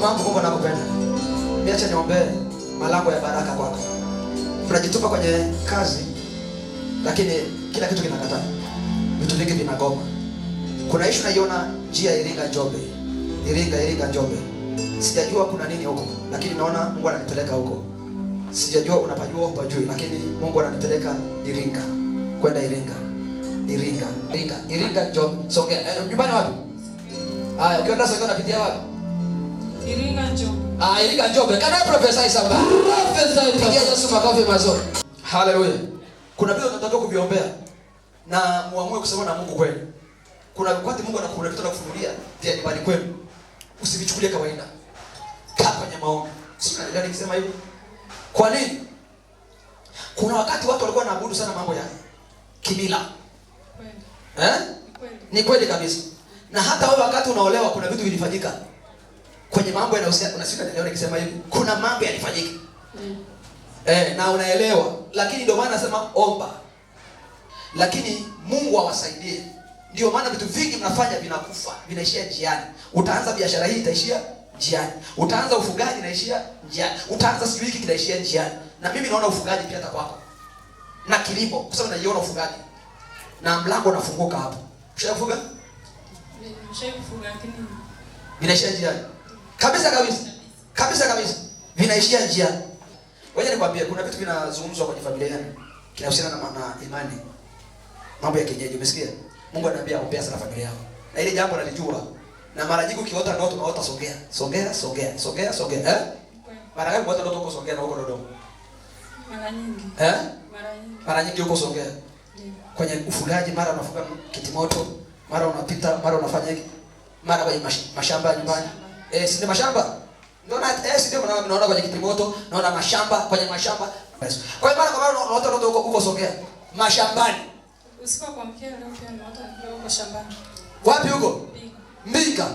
Mama, Mungu anakupenda. Niache niombee malango ya baraka kwako. Unajitupa kwenye kazi, lakini kila kitu kinakataa. Vitu vingi vinagoma. Kuna issue naiona njia Iringa Njombe. Iringa Njombe. Sijajua kuna nini huko, lakini naona Mungu ananipeleka huko. Sijajua unapajua hupajui, lakini Mungu ananipeleka Iringa. Kwenda Iringa. Iringa, Iringa, Iringa Njombe. Songea. Nyumbani wapi? Haya, ukienda Songea unapitia wapi? Iringa Njombe. Ah, Iringa Njombe. Can I prophesy somebody? Prophesy. Pigia Yesu makofi mazuri. Hallelujah. Kuna vitu tunatakiwa kuviombea na muamue kusema na Mungu kweli. Kuna wakati Mungu anakufunulia vitu, anakufunulia vya nyumbani kwenu. Usivichukulie kawaida. Kaa kwenye maombi. Sio nani nikisema hivyo? Kwa nini? Kuna wakati watu walikuwa wanaabudu sana mambo ya kimila. Kweli. Eh? Ni kweli. Ni kweli kabisa. Na hata wewe wakati unaolewa kuna vitu vilifanyika. Kwenye mambo yanayohusiana, unasikia leo nikisema hivi, kuna mambo yalifanyika. Na unaelewa. Lakini ndio maana nasema omba. Lakini Mungu awasaidie. Ndio maana vitu vingi mnafanya vinakufa, vinaishia njiani. Utaanza biashara hii itaishia njiani. Utaanza ufugaji inaishia njiani. Utaanza sijui hiki kinaishia njiani. Na mimi naona ufugaji pia hata kwako. Na kilimo, kwa sababu naiona ufugaji. Na mlango unafunguka hapo. Ushafuga? Nimeshafuga lakini vinaishia njiani. Kabisa kabisa. Kabisa kabisa. Vinaishia njiani. Ngoja nikwambie kuna vitu vinazungumzwa kwenye familia yenu. Kinahusiana na imani. Mambo ya kienyeji, umesikia? Mungu ananiambia ombea sana familia yako. Na ile jambo nalijua. Na mara nyingi ukiota ndoto unaota Songea. Songea, Songea, Songea, Songea. Eh? Mara ngapi unaota ndoto huko Songea na huko Dodoma? Mara nyingi. Eh? Mara nyingi. Mara nyingi huko Songea. Ndiyo. Kwenye ufugaji mara unafuga kitimoto, mara unapita, mara unafanya hiki. Mara kwenye mashamba nyumbani. Si ndio mashamba? Naona si ndio naona kwenye kitimoto, naona mashamba, kwenye mashamba. Kwa hiyo mara kwa mara unaota ndoto huko Songea. Mashambani. Usiku wa kuamkia leo pia nimeota nikiwa huko shambani. Wapi huko? Mbinga.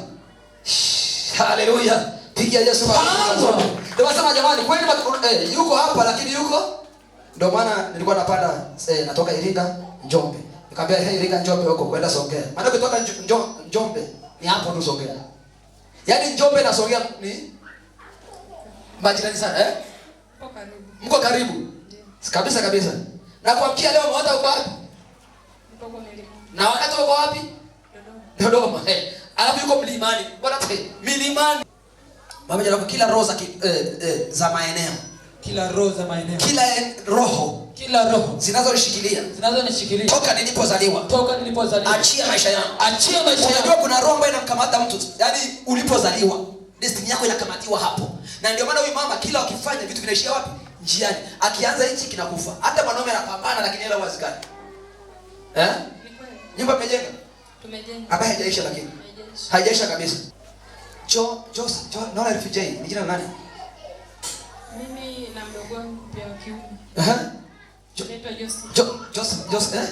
Hallelujah. Pigia Yesu makofi. Ndio nasema jamani, kweli yuko hapa lakini yuko. Ndio maana nilikuwa napanda natoka Iringa Njombe. Nikamwambia hey, Iringa Njombe huko kwenda Songea. Maana ukitoka Njombe ni hapo tu Songea. Yaani Njombe na Songea ni majirani sana, eh? Mko karibu. Mko karibu. Kabisa kabisa. Na kuamkia leo umeota uko wapi? Mko milimani. Na wakati uko wapi? Dodoma. Dodoma. Alafu yuko mlimani. Bwana milimani. Mama jana kila roho za za maeneo. Kila roho za maeneo. Kila roho. Kila roho zinazonishikilia. Zinazonishikilia. Toka nilipozaliwa. Toka nilipozaliwa. Achia maisha yangu. Achia maisha yangu. Unajua kuna roho ambayo inamkamata mtu. Yaani ulipozaliwa, destiny yako inakamatiwa hapo. Na ndio maana huyu mama kila akifanya vitu vinaishia wapi? Njiani. Akianza hichi kinakufa. Hata mwanaume anapambana lakini hela huwezekani. Eh? Ni kweli. Nyumba mmejenga? Tumejenga. Hapa haijaisha lakini. Haijaisha. Haijaisha kabisa. Jo, Jo, Jo, naona RFJ, ni jina la nani? Mimi na mdogo wangu pia wa kiume. Aha. Anaitwa Joseph. Joseph, Joseph, eh?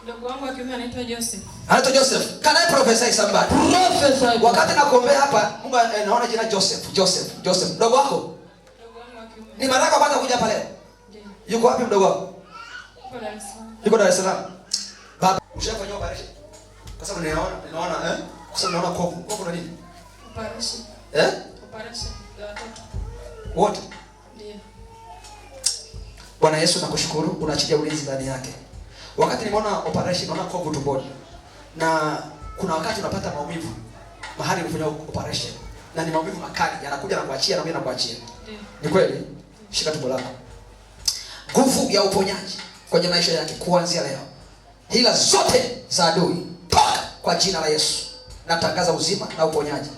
Mdogo wangu wa kiume anaitwa Joseph. Anaitwa Joseph. Can I prophesy somebody? Prophesy. Wakati nakuombea hapa, Mungu naona jina Joseph, Joseph, Joseph. Mdogo wako? Mdogo wangu wa kiume. Ni mara yako kwanza kuja hapa leo? Ndiyo. Yuko wapi mdogo wako? Yuko Dar es Salaam. Yuko Dar es Salaam. Baba, ushafanywa operation? Kwa sababu ninaona eh? Kwa sababu naona kovu. Kovu na nini? Operation. Eh? Operation za watoto. Wote. Ndiyo. Bwana Yesu nakushukuru, unaachilia ulinzi ndani yake. Wakati nimeona operation naona kovu tumboni. Na kuna wakati unapata maumivu mahali ulifanya operation. Na ni maumivu makali, yanakuja na kuachia na kuachia. Ndiyo. Ni kweli? Shika tumbo lako. Nguvu ya uponyaji kwenye maisha yake kuanzia leo. Hila zote za adui toka kwa jina la Yesu. Natangaza uzima na uponyaji.